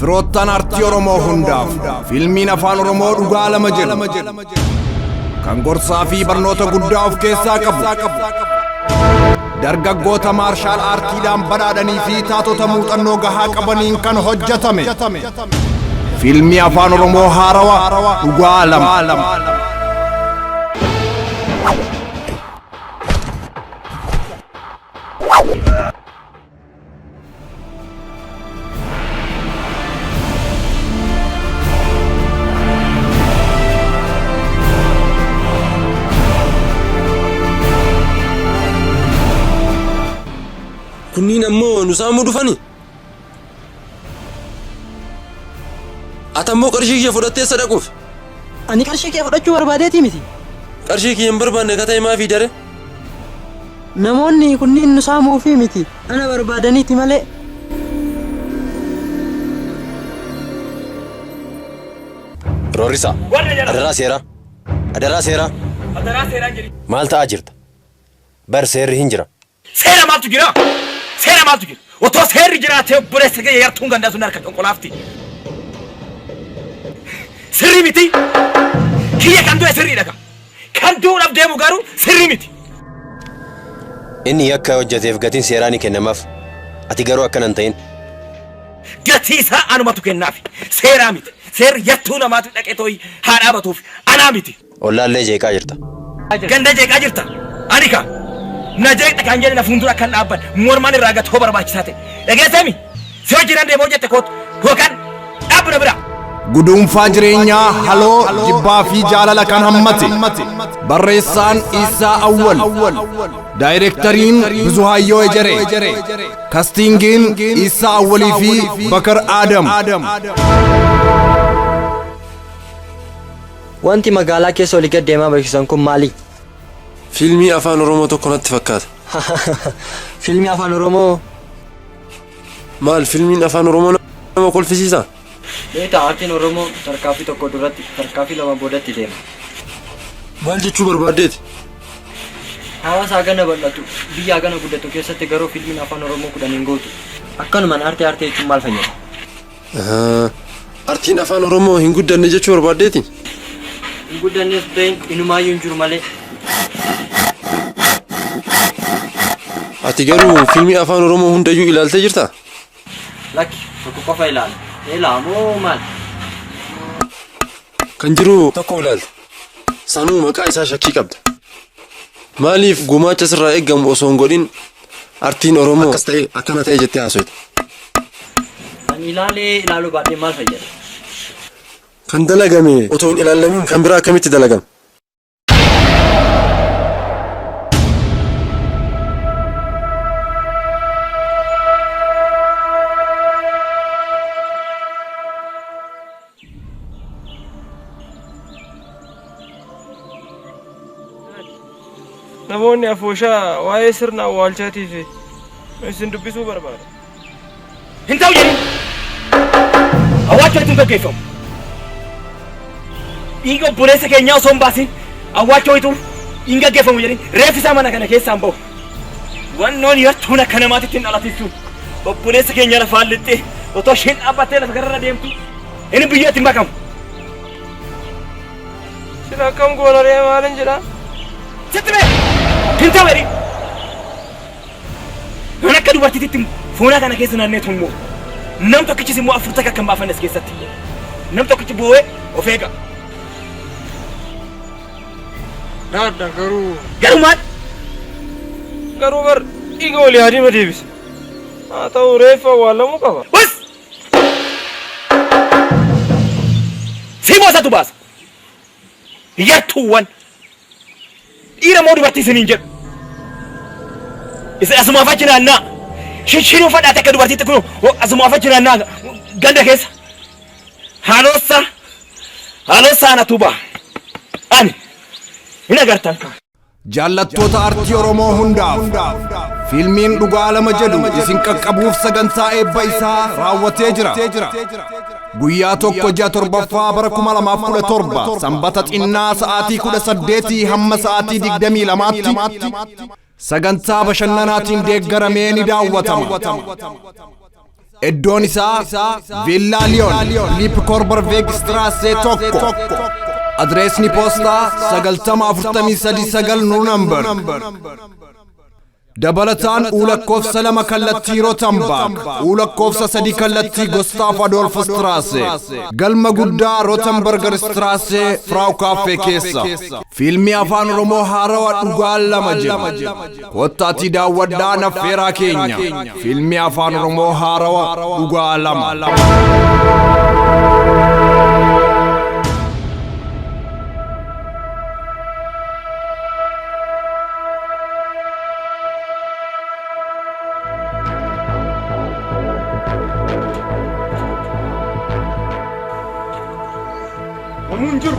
Firoottan artii Oromoo hundaaf fiilmiin afaan Oromoo Dhugaa Lama jedhu kan gorsaa fi barnoota guddaa of keessaa qabu, dargaggoota maarshaal aartiidhaan badhaadhanii fi taatota muuxannoo gahaa qabaniin kan hojjetame, fiilmii afaan Oromoo haarawa Dhugaa Lama. Kunniin ammoo nu saamuu dhufani. Ati ammoo qarshii kiyya fudhattee sadaquuf. Ani qarshii kee fudhachuu barbaadeetii miti. Qarshii kiyya hin barbaanne ka ta'e maafii dare? Namoonni kunniin nu saamuufii miti. Ana barbaadaniiti malee. Roorrisaa. Adaraa seeraa. Adaraa seeraa. Maal ta'aa jirta? Bar seerri hin jira. Seera maaltu jira? Seera maaltu jira? Otoo seerri jiraatee obboleessa kiyya yartuun gandaa sun harka conqolaafti. Sirrii miti. Kiyya kan du'e sirriidha ka. Kan du'uudhaaf deemu garuu sirrii miti. Inni yakka hojjeteef gatiin seeraa ni kennamaaf. Ati garuu akkana hin ta'in. Gatii isaa anumatu kennaafi. Seeraa miti. Seerri yartuu namaatu dhaqee tooyi haa dhaabatuuf. Anaa miti. Ollaallee jeeqaa jirta. Ganda jeeqaa jirta. Ani ka. Na jeeqxa kan jedhe na fuuldura kan dhaabban mormaan irraa gatoo barbaachisaa ta'e. Dhageessami? Si hojiirran deemoo jette kootu yookaan dhaabbu na bira. Guduunfaa jireenyaa, haloo, jibbaa fi jaalala kan hammate. Barreessaan Isaa Awwal. Daayirektariin Buzuhaayyoo Ejeree. Kastiingiin Isaa Awwalii fi Bakar Aadam. Wanti magaalaa keessa olii gad deemaa beeksisan kun maali? Fiilmii afaan Oromoo tokko natti fakkaata. Fiilmii afaan Oromoo? Maal, fiilmiin afaan Oromoo nama kolfisiisa? Beektaa, aartiin Oromoo tarkaanfii tokko duratti, tarkaanfii lama boodatti deema. Maal jechuu barbaaddeeti? Hawaasa hagana bal'atu, biyya hagana guddatu keessatti garuu fiilmiin afaan Oromoo 10 hin guutu. Akkanumaan aartii aartii jechuun maal fayyada? Artiin afaan Oromoo hin guddanne jechuu barbaaddeeti? Hin guddannes ta'in inumaayyuu hin jiru malee. Ati garuu fiilmii afaan Oromoo hundayyuu ilaaltee jirtaa? Lakki, tokko qofa ilaala. Eelaa moo maal? Kan jiru tokko ilaalte. Sanuu maqaa isaa shakkii qabda. Maaliif gumaacha sirraa eeggamu osoo hin godhin artiin Oromoo akkas ta'e akkana ta'e jettee haasofta? Ani ilaalee ilaaluu baadhee maal fayyada? Kan dalagame otoo hin ilaalamin kan biraa akkamitti dalagama? Namoonni afooshaa waa'ee sirna awwaalchaatiif isin dubbisuu barbaada. Hin ta'u jedhin. Awwaalcha wayituun gaggeeffamu. Dhiiga obboleessa keenyaa osoo hin baasin awwaalcha wayituun hin gaggeeffamu jedhin, reeffi isaa mana kana keessaa hin bahu. Wannoon yartuun akka namaatitti hin dhalatin sun obboleessa keenya lafaan lixxee otoo isheen dhaabbattee lafa kanarra deemtu inni biyyootti hin makamu. Sila akkam goona ree, maalin jedhaa? Sitti mee hin ta'u jedhin. Kan akka dubartiititti foonaa kana keessa naanneetu immoo nam tokkichis immoo afur takka akka hin baafanne as keessatti. Nam tokkichi boo'ee of eega. Dhaadha garuu. Garuu maal? Garuu bar dhiiga olii adiima deebise. Haa ta'u, reeffa awwaalamuu qaba. Bas! Si boosatu baasa. Yartuuwwan. Dhiira moo dubartii isiniin jedhu. Isin asumaaf achi naannaa. Shishirii uffadhaate akka dubartiitti kun asumaaf achi naannaa ganda keessa. Haaloossa haaloossa anatu ba'a. Ani hin agartan. Jaallattoota artii Oromoo hundaaf fiilmiin Dhugaa Lama jedhu isin qaqqabuuf sagantaa eebba isaa raawwatee jira. Guyyaa 1 ji'a 7ffaa bara 2017 sanbata xinnaa sa'aatii 18 hamma sa'aatii 22tti sagantaa bashannanaatiin deeggaramee ni daawwatama. Iddoon isaa Villaa Liyoon Liip Korbarveeg Straasee 1. Adreesni poostaa 90439 Nuunambarg. Dabalataan uu lakkoofsa 2 kallattii Rotenbaak, uu lakkoofsa 3 kallattii Gustaaf Adolf Straase, galma guddaa Rotenberger Straase Frau Cafe keessa. Fiilmii afaan Oromoo haarawaa dhugaa lama jedhu. Kottaatii daawwadhaa naffeeraa keenya. Fiilmii afaan Oromoo haarawaa dhugaa lama. Namuun jiru.